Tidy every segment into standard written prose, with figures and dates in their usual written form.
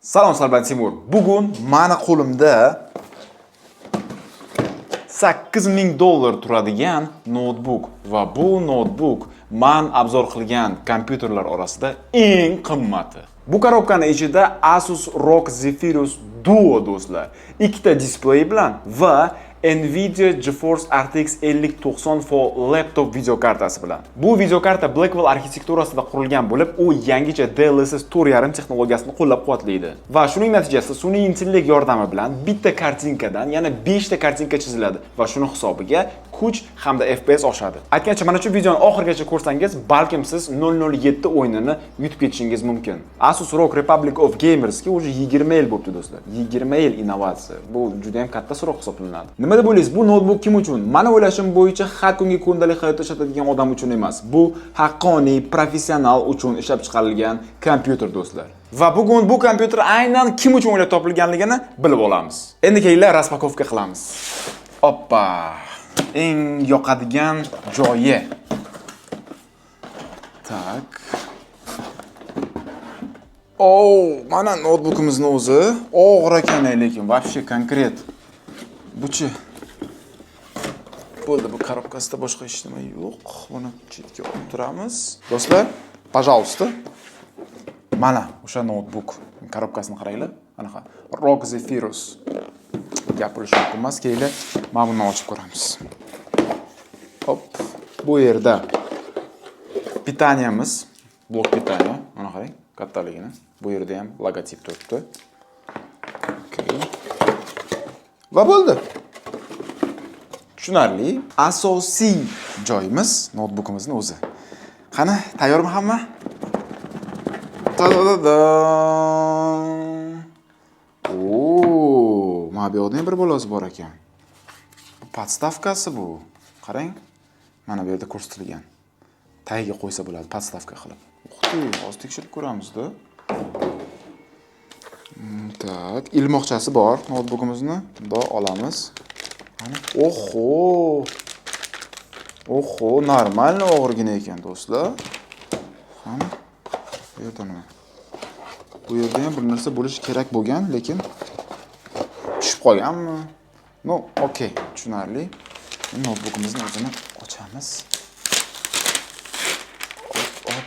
Salom, sizlar bilan Timur. Bugun mani qo'limda 8000 dollar turadigan noutbuk va bu noutbuk man обзор qilgan kompyuterlar orasida eng qimmati. Bu korobkani ichida Asus ROG Zephyrus Duo, do'stlar. Ikkita displey bilan va Nvidia GeForce RTX 5090 for laptop videokartasi bilan. Bu videokarta Blackwell arxitekturasida qurilgan bo'lib, u yangicha DLSS 4.5 texnologiyasini qo'llab-quvvatlaydi. Va shuning natijasida sun'iy intellekt yordami bilan bitta kartinkadan yana 5 ta kartinka chiziladi va shuni hisobiga kuch hamda FPS oshadi. Aytgancha, mana shu videoni oxirigacha ko'rsangiz, balkim siz 007 o'yinini yutib ketishingiz mumkin. Asus ROG Republic of Gamersga уже 20 yil bo'libdi, do'stlar. 20 yil innovatsiya. Bu juda ham katta срок hisoblanadi. Nima deb o'ylaysiz? Bu noutbuk kim uchun? Mani o'ylashim bo'yicha, har kungi kundalik hayotda ishlatadigan odam uchun emas. Bu haqqoniy professional uchun ishlab chiqarilgan kompyuter, do'stlar. Va bugun bu kompyuter aynan kim uchun o'ylab topilganligini bilib olamiz. Endi kelinglar, распаковка qilamiz. Oppa! Eng yoqadigan joyi. Так. Oh, mana noutbukimizni o'zi. Og'ir ekan, lekin вообще конкрет. Buchi. Bo'ldi, bu korobkasida boshqa hech nima yo'q. Buni chetga olib turamiz. Do'stlar, пожалуйста. Mana o'sha noutbuk. Korobkasini qaranglar. Anaqa ROG Zephyrus. Gap bo'lishi mumkin emas. Kelinglar, mana buni ochib ko'ramiz. Hop, bu yerda питания miz, блок питания. Mana qarang, kattaligini. Bu yerda ham logotip turibdi. Okey. Va bo'ldi. Tushunarli. Asosiy joyimiz noutbukimizni o'zi. Qani, tayyormi hamma? Ta-da-da-da! Oo, mana bu yoqda ham bir bolasi bor ekan. Bu подставка si bu. Qarang. Mana bu yerda ko'rsatilgan. Tagiga qo'ysa bo'ladi, подставка qilib. Ух ты, hozir tekshirib ko'ramiz-da. Так, ilmoqchasi bor noutbukimizni. Bundoq olamiz. Qani? Oho! Oho, нормально og'irgina ekan, do'stlar. Qani? Bu yerda nima? Bu yerda ham bir narsa bo'lishi kerak bo'lgan, lekin tushib qolganmi? Ну, okey, tushunarli. Endi noutbukimizni o'zini ochamiz. Hop, hop.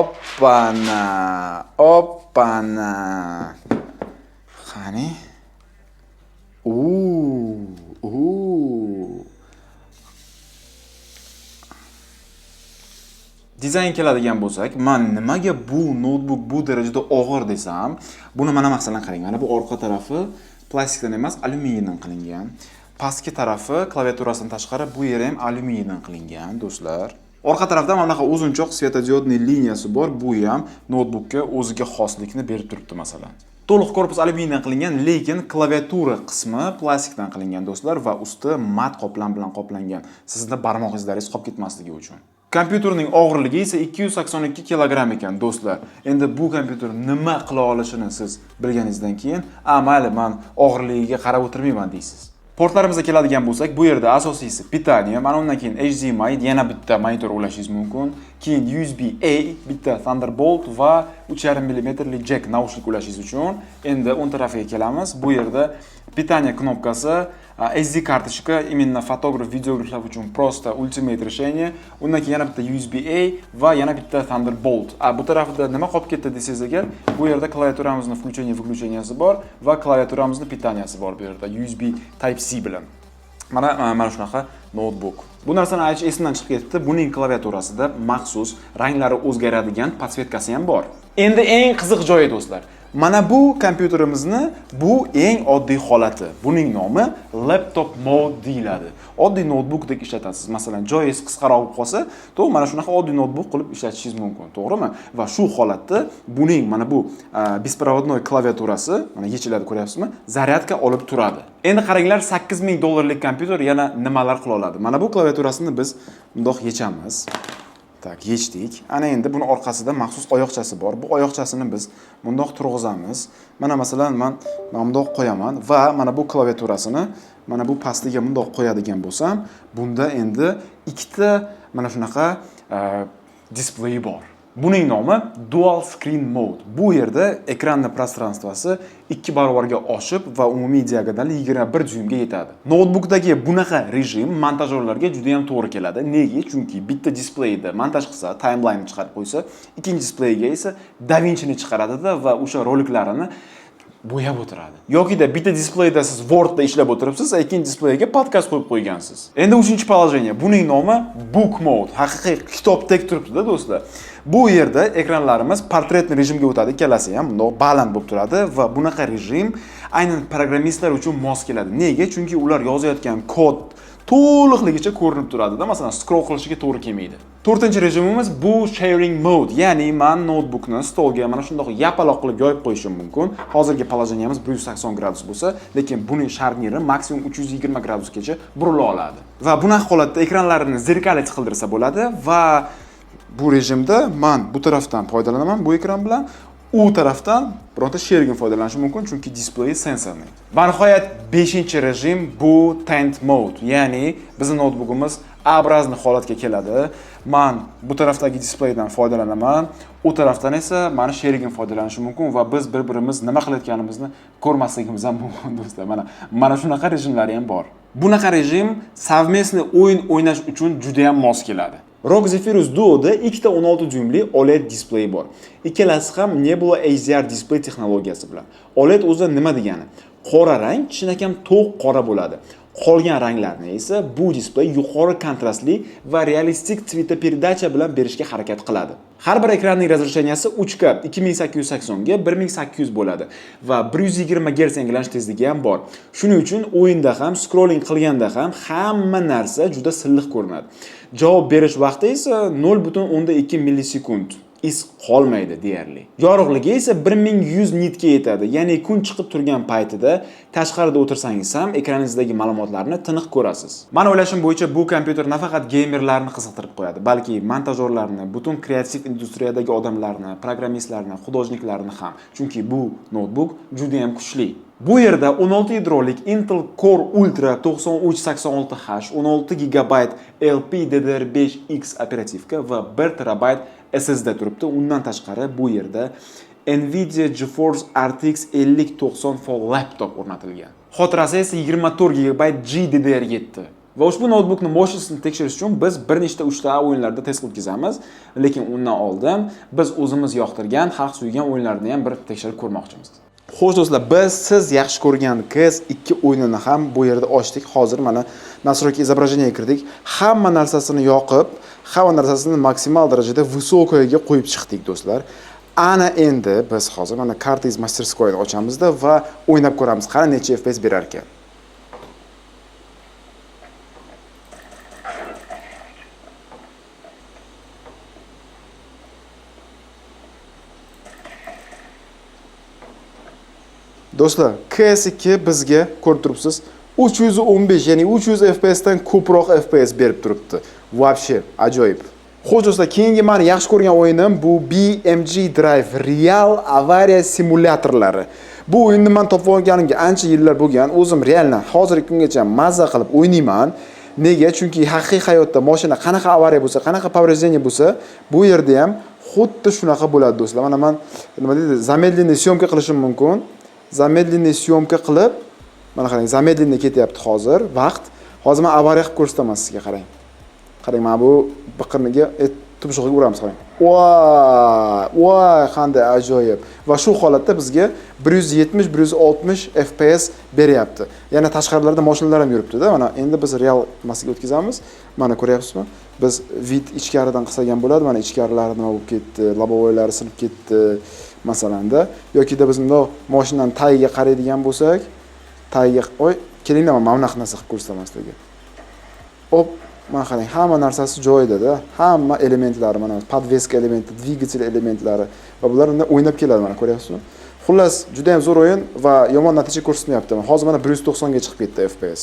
Oppana, oppana. Qani? U. Dizayn keladigan bo'lsak, man nimaga bu noutbuk bu darajada og'ir desam, buni mana, masalan, qarang, mana bu orqa tarafi plastikdan emas, alyuminiydan qilingan. Pastki tarafi klaviaturasidan tashqari bu yeri ham alyuminiydan qilingan, do'stlar. Orqa tarafda mana bunaqa uzunchoq светодиодный liniyasi bor. Bu ham noutbukka o'ziga xoslikni berib turibdi, masalan. To'liq korpus alyuminiydan qilingan, lekin klaviatura qismi plastikdan qilingan, do'stlar, va usti mat qoplam bilan qoplangan. Sizni barmoq izlaringiz qolib ketmasligi uchun. Kompyuterning og'irligi esa 282 kilogramm ekan, do'stlar. Endi bu kompyuter nima qila olishini siz bilganingizdan keyin, "A, mayli, men og'irligiga qarab o'tirmayman" deysiz. Portlarimizga keladigan bo'lsak, bu yerda asosiysi питание, mana undan keyin HDMI, yana bitta monitor ulashingiz mumkin. Keyin USB A, bitta Thunderbolt va 3.5 mm jack naushnik ulashingiz uchun. Endi o'ng tarafiga kelamiz. Bu yerda питание knopkasi, SD карточка, именно fotograf, videograflar uchun просто ultimate решение. Undan keyin yana bitta USB A va yana bitta Thunderbolt. A, bu tarafida nima qolib ketdi desangiz agar, bu yerda klaviaturamizni включение выключения si bor va klaviaturamizni питания si bor bu yerda USB Type C bilan. Mana shunaqa noutbuk. Bu narsani aytish esimdan chiqib ketdi. Buning klaviaturasida maxsus ranglari o'zgaradigan подсветка si ham bor. Endi eng qiziq joyi, do'stlar. Mana bu kompyuterimizni bu eng oddiy holati. Buning nomi laptop mode deyiladi. Oddiy noutbukdek ishlatasiz. Masalan, joyingiz qisqaroq bo'lib qolsa, to mana shunaqa oddiy noutbuk qilib ishlatishingiz mumkin, to'g'rimi? Va shu holatda buning mana bu беспроводной klaviaturasi, mana yechiladi, ko'ryapsizmi? Zaryadka olib turadi. Endi qaranglar, 8000 dollarlik kompyuter yana nimalar qila oladi? Mana bu klaviaturasini biz bundoq yechamiz. Так, yechdik. Ana endi buni orqasida maxsus oyoqchasi bor. Bu oyoqchasini biz bundoq turg'izamiz. Mana, masalan, men mana bundoq qo'yaman va mana bu klaviaturasini mana bu pastiga bundoq qo'yadigan bo'lsam, bunda endi ikkita mana shunaqa displey bor. Buning nomi Dual Screen Mode. Bu yerda ekranni пространство si 2 barobarga oshib va umumiy diagonali 21 dyuymga yetadi. Noutbukdagi bunaqa rejim montajyorlarga juda ham to'g'ri keladi. Nega? Chunki bitta displeyda montaj qilsa, timeline chiqarib qo'ysa, ikkinchi displeyga esa DaVinci'ni chiqaradida va o'sha roliklarini bo'yab o'tiradi. Yokida bitta displeyda siz Wordda ishlab o'tiribsiz, ikkinchi displeyga podkast qo'yib qo'ygansiz. Endi uchinchi положение. Buning nomi Book Mode. Haqiqiy kitobdek turibdi-da, do'stlar. Bu yerda ekranlarimiz портретный rejimga o'tadi, ikkalasi ham bundoq baland bo'lib turadi va bunaqa rejim aynan programmistlar uchun mos keladi. Nega? Chunki ular yozayotgan kod to'liqligicha ko'rinib turadi-da, masalan, scroll qilishiga to'g'ri kelmaydi. To'rtinchi rejimimiz bu sharing mode, ya'ni man noutbukni stolga mana shundoq yapaloq qilib yoyib qo'yishim mumkin. Hozirgi положение miz 180 gradus bo'lsa, lekin buning sharniri maksimum 320 gradusgacha burila oladi. Va bunaqa holatda ekranlarini зеркалить qildirsa bo'ladi va bu rejimda man bu tarafdan foydalanaman bu ekran bilan, u tarafdan bironta sherigim foydalanishi mumkin, chunki displeyi sensorli. Va nihoyat 5-rejim bu tent mode, ya'ni bizning noutbukimiz образный holatga keladi. Man bu tarafdagi displeydan foydalanaman, u tarafdan esa mani sherigim foydalanishi mumkin va biz bir-birimiz nima qilayotganimizni ko'rmasligimiz ham mumkin, do'stlar. Mana shunaqa rejimlari ham bor. Bunaqa rejim совместный o'yin o'ynash uchun juda ham mos keladi. ROG Zephyrus Duo'da ikkita 16 dyuymli OLED displey bor. Ikkalasi ham Nebula HDR displey texnologiyasi bilan. OLED o'zi nima degani? Qora rang chinakam to'q qora bo'ladi. Qolgan ranglarni esa bu displey yuqori kontrastli va realistik цветопередача bilan berishga harakat qiladi. Har bir ekranning разрешение si 3K 2880 ga 1800 bo'ladi va 120 Hz yangilanish tezligi ham bor. Shuning uchun o'yinda ham, scrolling qilganda ham hamma narsa juda silliq ko'rinadi. Javob berish vaqti esa 0.2 millisekund. Iz qolmaydi deyarli. Yorug'ligi esa 1100 nitga yetadi. Ya'ni kun chiqib turgan paytida tashqarida o'tirsangiz ham ekraningizdagi ma'lumotlarni tiniq ko'rasiz. Mani o'ylashim bo'yicha bu kompyuter nafaqat geymerlarni qiziqtirib qo'yadi, balki montajyorlarni, butun kreativ industriyadagi odamlarni, programmistlarni, художник larni ham. Chunki bu noutbuk juda ham kuchli. Bu yerda 16 yadrolik Intel Core Ultra 9386H, 16 GB LPDDR5X оперативка va 1 TB SSD turibdi. Undan tashqari bu yerda Nvidia GeForce RTX 5090 for laptop o'rnatilgan. Xotirasi esa 24 GB GDDR7. Va ushbu noutbukni мощность ini tekshirish uchun biz bir nechta 3 ta o'yinlarda test o'tkazamiz, lekin undan oldin biz o'zimiz yoqtirgan, xalq suygan o'yinlarni ham bir tekshirib ko'rmoqchimiz. Xo'sh do'stlar, biz siz yaxshi ko'rgan CS2 o'yinini ham bu yerda ochdik. Hozir mana настройки изображения kirdik. Hamma narsasini yoqib, hamma narsasini maksimal darajada высокой ga qo'yib chiqdik do'stlar. Ana endi biz hozir mana карта из мастерской ochamizda va o'ynab ko'ramiz. Qani necha FPS berar ekan. Do'stlar, CS2 bizga ko'rib turibsiz 315, ya'ni 300 FPS dan ko'proq FPS berib turibdi. Вообще ajoyib. Xo'sh do'stlar, keyingi meni yaxshi ko'rgan o'yinim bu BMG Drive Real avariya simulyatorlari. Bu o'yinni men topib olganimga ancha yillar bo'lgan. O'zim реально hozirgi kungacha mazza qilib o'ynayman. Nega? Chunki haqiqiy hayotda mashina qanaqa avariya bo'lsa, qanaqa повреждение bo'lsa, bu yerda ham xuddi shunaqa bo'ladi do'stlar. Mana men nima deydi, замедленный съёмка qilishim mumkin. Замедленный съёмка qilib, mana qarang, замедленный ketyapti hozir vaqt. Hozir men avariya qilib ko'rsataman sizga, qarang. Qarang, mana bu biqirniga tumshug'iga uramiz, qarang. Voy, voy, qanday ajoyib. Va shu holatda bizga 170, 160 FPS beryapti. Yana tashqarilarda mashinalar ham yuribdi-da. Mana endi biz real nimasiga o'tkazamiz. Mana ko'ryapsizmi? Biz вид ichkaridan qilsak ham bo'ladi. Mana ichkarilari nima bo'lib ketdi, лобовой lari sinib ketdi masalanda. Yokida biz bundoq mashinani tagiga qaraydigan bo'lsak, tagiga, oy, kelinglar, mana bunaqa narsa qilib ko'rsataman sizlarga. Op, mana qarang, hamma narsasi joyida-da. Hamma elementlari, mana подвеска elementi, dvigatel elementlari va bular unda o'ynab keladi, mana ko'ryapsizmi? Xullas, juda ham zo'r o'yin va yomon natija ko'rsatmayapti. Hozir mana 190 ga chiqib ketdi FPS.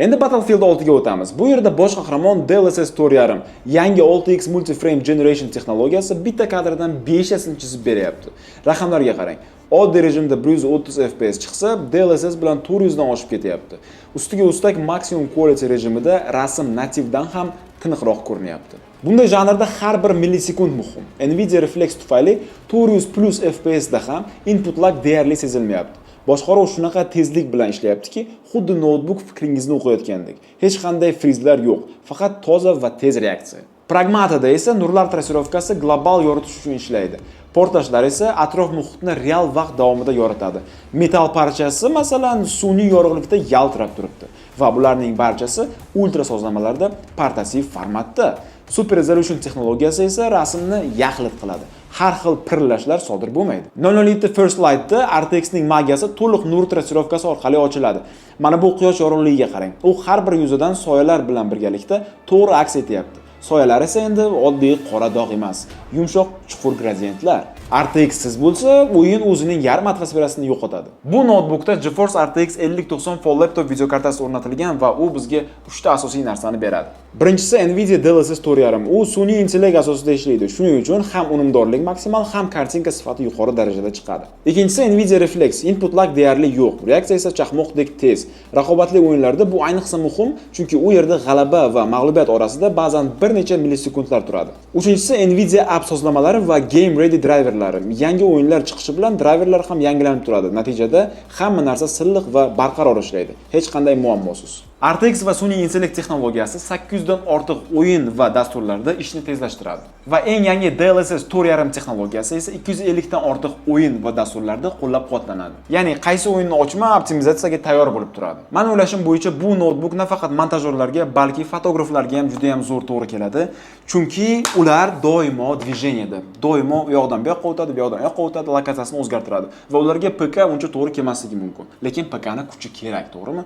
Endi Battlefield 6 ga o'tamiz. Bu yerda bosh qahramon DLSS 4.5, yangi 6x Multi-Frame Generation texnologiyasi bitta kadrdan 5 tasini chizib beryapti. Raqamlarga qarang. Oddiy rejimda 130 FPS chiqsa, DLSS bilan 400 dan oshib ketyapti. Ustiga ustak maksimum quality rejimida rasm nativdan ham tiniqroq ko'rinyapti. Bunday janrda har bir millisekund muhim. Nvidia Reflex tufayli 400 plus FPS da ham input lag deyarli sezilmayapti. Boshqaruv shunaqa tezlik bilan ishlayaptiki, xuddi noutbuk fikringizni o'qiyotgandek. Hech qanday frizlar yo'q, faqat toza va tez reaksiya. Pragmatada esa nurlar trasirovkasi global yoritish uchun ishlaydi. Portlashlar esa atrof muhitni real vaqt davomida yoritadi. Metall parchasi, masalan, sun'iy yorug'likda yaltirab turibdi va bularning barchasi ultra sozlamalarda portativ formatda. Super Resolution texnologiyasi esa rasmni yaxlit qiladi. Har xil pirillashlar sodir bo'lmaydi. 007 First Light'da RTXning magiyasi to'liq nur trasirovkasi orqali ochiladi. Mana bu quyosh yorug'ligiga qarang. U har bir yuzadan soyalar bilan birgalikda to'g'ri aks etyapti. Soyalar esa endi oddiy qora dog' emas, yumshoq chuqur gradientlar. RTX siz bo'lsa, o'yin o'zining yarim atmosferasini yo'qotadi. Bu noutbukda GeForce RTX 5090 Full Laptop videokartasi o'rnatilgan va u bizga 3 ta asosiy narsani beradi. Birinchisi Nvidia DLSS 4.5. U sun'iy intellekt asosida ishlaydi. Shuning uchun ham unumdorlik maksimal, ham kartinka sifati yuqori darajada chiqadi. Ikkinchisi Nvidia Reflex. Input lag deyarli yo'q. Reaksiya esa chaqmoqdek tez. Raqobatli o'yinlarda bu ayniqsa muhim, chunki u yerda g'alaba va mag'lubiyat orasida ba'zan bir necha millisekundlar turadi. Uchinchisi Nvidia app sozlamalari va Game Ready driverlari. Yangi o'yinlar chiqishi bilan driverlar ham yangilanib turadi. Natijada hamma narsa silliq va barqaror ishlaydi. Hech qanday muammosiz. RTX va sun'iy intellekt texnologiyasi 800 dan ortiq o'yin va dasturlarda ishni tezlashtiradi. Va eng yangi DLSS 4.5 texnologiyasi esa 250 dan ortiq o'yin va dasturlarda qo'llab-quvvatlanadi. Ya'ni qaysi o'yinni ochma, optimizatsiyaga tayyor bo'lib turadi. Mani o'ylashim bo'yicha bu noutbuk nafaqat montajyorlarga, balki fotograflarga ham juda ham zo'r to'g'ri keladi. Chunki ular doimo движение da, doimo u yoqdan bu yoqqa o'tadi, bu yoqdan u yoqqa o'tadi, lokatsiyasini o'zgartiradi va ularga PK uncha to'g'ri kelmasligi mumkin. Lekin PK ni kuchi kerak, to'g'rimi?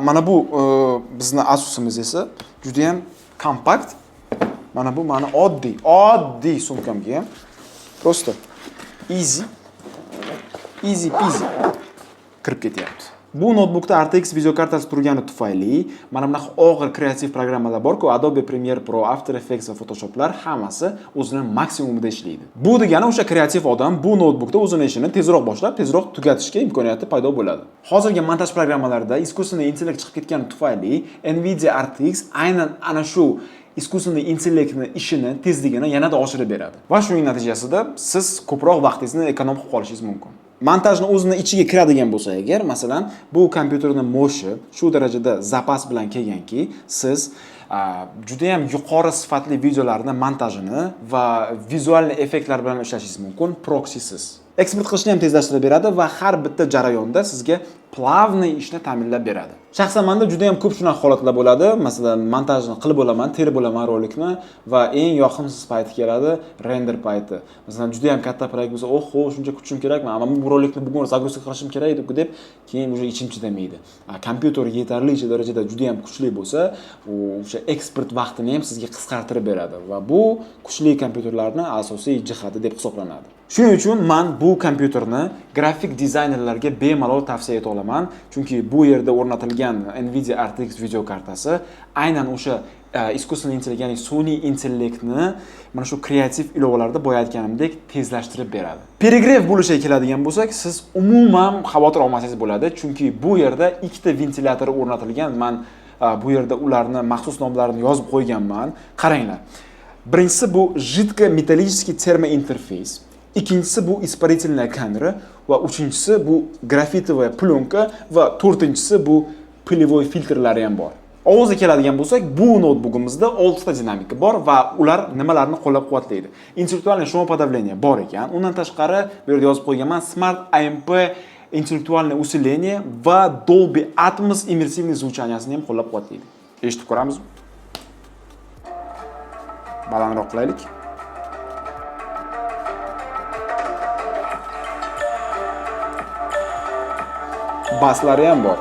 Mana bu bizni Asusimiz esa juda ham kompakt. Mana bu mani oddiy, oddiy sumkamga ham просто easy, easy peasy kirib ketyapti. Bu noutbukda RTX videokartasi turgani tufayli mana bunaqa og'ir kreativ programmalar bor-ku, Adobe Premiere Pro, After Effects va Photoshoplar hammasi o'zini maksimumida ishlaydi. Bu degani o'sha kreativ odam bu noutbukda o'zini ishini tezroq boshlab, tezroq tugatishga imkoniyati paydo bo'ladi. Hozirgi montaj programmalarida искусственный intellekt chiqib ketgani tufayli Nvidia RTX aynan ana shu искусственный intellektni ishini tezligini yanada oshirib beradi. Va shuning natijasida siz ko'proq vaqtingizni ekonom qilib qolishingiz mumkin. Montajni o'zini ichiga kiradigan bo'lsa agar, masalan, bu kompyuterni мощь i shu darajada zapas bilan kelganki, siz juda ham yuqori sifatli videolarni montajini va vizual effektlar bilan ishlashingiz mumkin proksisiz. Eksport qilishni ham tezlashtirib beradi va har bitta jarayonda sizga плавный ishni ta'minlab beradi. Shaxsan menda juda ham ko'p shunaqa holatlar bo'ladi. Masalan, montajni qilib bo'laman, terib bo'laman rolikni va eng yoqimsiz payti keladi, render payti. Masalan, juda ham katta proyekt bo'lsa, "Oho, shuncha kutishim kerakmi? Mana bu rolikni bugun загрузка qilishim kerak edi" deb keyin уже ichim chidamaydi. Kompyuter yetarlicha darajada juda ham kuchli bo'lsa, u o'sha eksport vaqtini ham sizga qisqartirib beradi va bu kuchli kompyuterlarni asosiy jihati deb hisoblanadi. Shuning uchun men bu kompyuterni grafik dizaynerlarga bemalol tavsiya eta olaman, chunki bu yerda o'rnatilgan Nvidia RTX video kartasi aynan o'sha искусственный intellekt, ya'ni sun'iy intellektni mana shu kreativ ilovalarda boya aytganimdek tezlashtirib beradi. Перегрев bo'lishiga keladigan bo'lsak, siz umuman xavotir olmasangiz bo'ladi, chunki bu yerda ikkita ventilyator o'rnatilgan. Men bu yerda ularni maxsus nomlarini yozib qo'yganman. Qaranglar. Birinchisi bu жидкометаллический термоинтерфейс. Ikkinchisi bu испарительная камера va uchinchisi bu графитовая пленка va to'rtinchisi bu пылевой filtrlari ham bor. Ovozga keladigan bo'lsak, bu noutbukimizda 6 ta dinamika bor va ular nimalarni qo'llab-quvvatlaydi? Интеллектуальное шумоподавление bor ekan. Undan tashqari bu yerda yozib qo'yganman Smart AMP интеллектуальное усиление va Dolby Atmos иммерсивный звучание sini ham qo'llab-quvvatlaydi. Eshitib ko'ramizmi? Balandroq qilaylik. Baslari ham bor.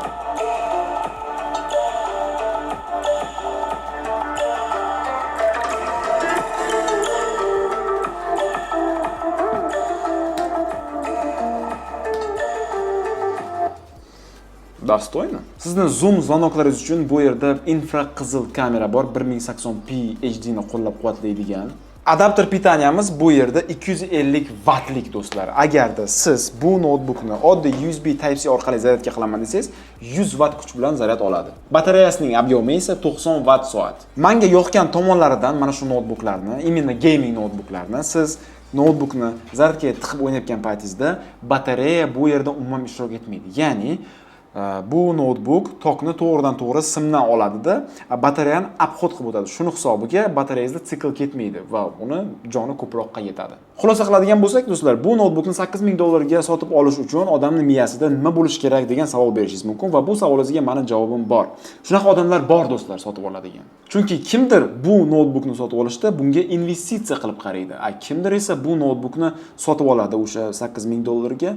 Достойно. Sizni Zoom звонок laringiz uchun bu yerda infraqizil kamera bor, 1080p HD ni qo'llab-quvvatlaydigan. Adapter питания miz bu yerda 250 vattlik, do'stlar. Agarda siz bu noutbukni oddiy USB Type-C orqali zaryadka qilaman desangiz, 100 vatt kuch bilan zaryad oladi. Batareyasining объем i esa 90 vatt soat. Menga yoqgan tomonlaridan mana shu noutbuklarni, именно gaming noutbuklarni, siz noutbukni zaryadkaga tiqib o'ynayotgan paytingizda batareya bu yerda umuman ishtirok etmaydi. Ya'ni bu noutbuk tokni to'g'ridan to'g'ri simdan oladida, batareyani обход qilib o'tadi. Shuni hisobiga batareyangizda sikl ketmaydi va uni joni ko'proqqa yetadi. Xulosa qiladigan bo'lsak, do'stlar, bu noutbukni 8000 dollarga sotib olish uchun odamni miyasida nima bo'lishi kerak degan savol berishingiz mumkin va bu savolingizga mani javobim bor. Shunaqa odamlar bor, do'stlar, sotib oladigan. Chunki kimdir bu noutbukni sotib olishda bunga investitsiya qilib qaraydi, a kimdir esa bu noutbukni sotib oladi o'sha 8000 dollarga,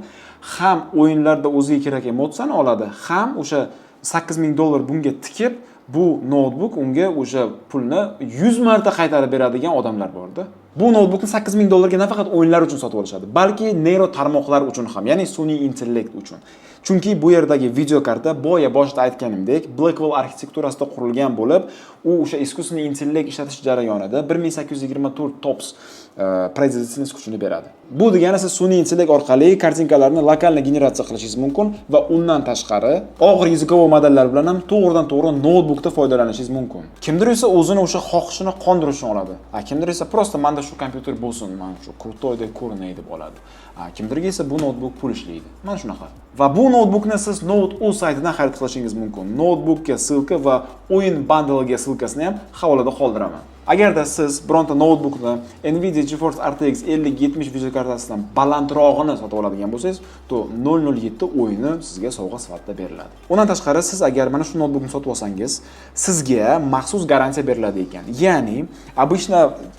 ham o'yinlarda o'ziga kerak emotsiyani oladi, ham o'sha 8000 dollar bunga tikib, bu noutbuk unga o'sha pulni 100 marta qaytarib beradigan odamlar borda. Bu noutbukni 8000 dollarga nafaqat o'yinlar uchun sotib olishadi, balki neyro tarmoqlar uchun ham, ya'ni sun'iy intellekt uchun. Chunki bu yerdagi videokarta, boya boshida aytganimdek, Blackwell arxitekturasida qurilgan bo'lib, u o'sha искусственный intellekt ishlatish jarayonida 1824 TOPS производительность kuchini beradi. Bu degani siz sun'iy intellekt orqali картинка larni локально generatsiya qilishingiz mumkin va undan tashqari og'ir языковой modellar bilan ham to'g'ridan to'g'ri noutbukda foydalanishingiz mumkin. Kimdir esa o'zini o'sha xohishini qondirish uchun oladi. A kimdir esa просто manda shu kompyuter bo'lsin, man shu крутой deb ko'rinay deb oladi. A kimdirga esa bu noutbuk pul ishlaydi. Mana shunaqa. Va bu noutbukni siz Note.uz saytidan xarid qilishingiz mumkin. Noutbukka ссылка va o'yin bundle ga ссылка sini ham havolada qoldiraman. Agarda siz bironta noutbukni Nvidia GeForce RTX 5070 videokartasidan balandrog'ini sotib oladigan bo'lsangiz, to 007 o'yini sizga sovg'a sifatida beriladi. Undan tashqari, siz agar mana shu noutbukni sotib olsangiz, sizga maxsus garantiya beriladi ekan. Ya'ni, обычно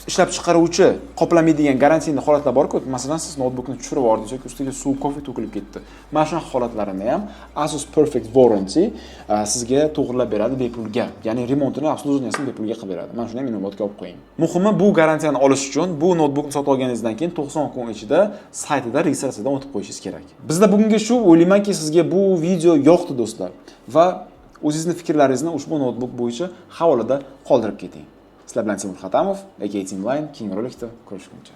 ishlab chiqaruvchi qoplamaydigan гарантийный holatlar bor-ku. Masalan, siz noutbukni tushirib yubordingiz yoki ustiga suv, kofe to'kilib ketdi. Mana shunaqa holatlarini ham Asus Perfect Warranty sizga to'g'rilab beradi bepulga. Ya'ni remontini, обслуживание sini bepulga qilib beradi. Mana shuni ham inobatga olib qo'ying. Muhimi, bu garantiyani olish uchun bu noutbukni sotib olganingizdan keyin 90 kun ichida saytida registratsiyadan o'tib qo'yishingiz kerak. Bizda bugungi shu, o'ylaymanki, sizga bu video yoqdi, do'stlar. Va o'zingizni fikrlaringizni ushbu noutbuk bo'yicha havolada qoldirib keting. Sizlar bilan Timur Hatamov, aka Teamline, keyingi rolikda ko'rishguncha.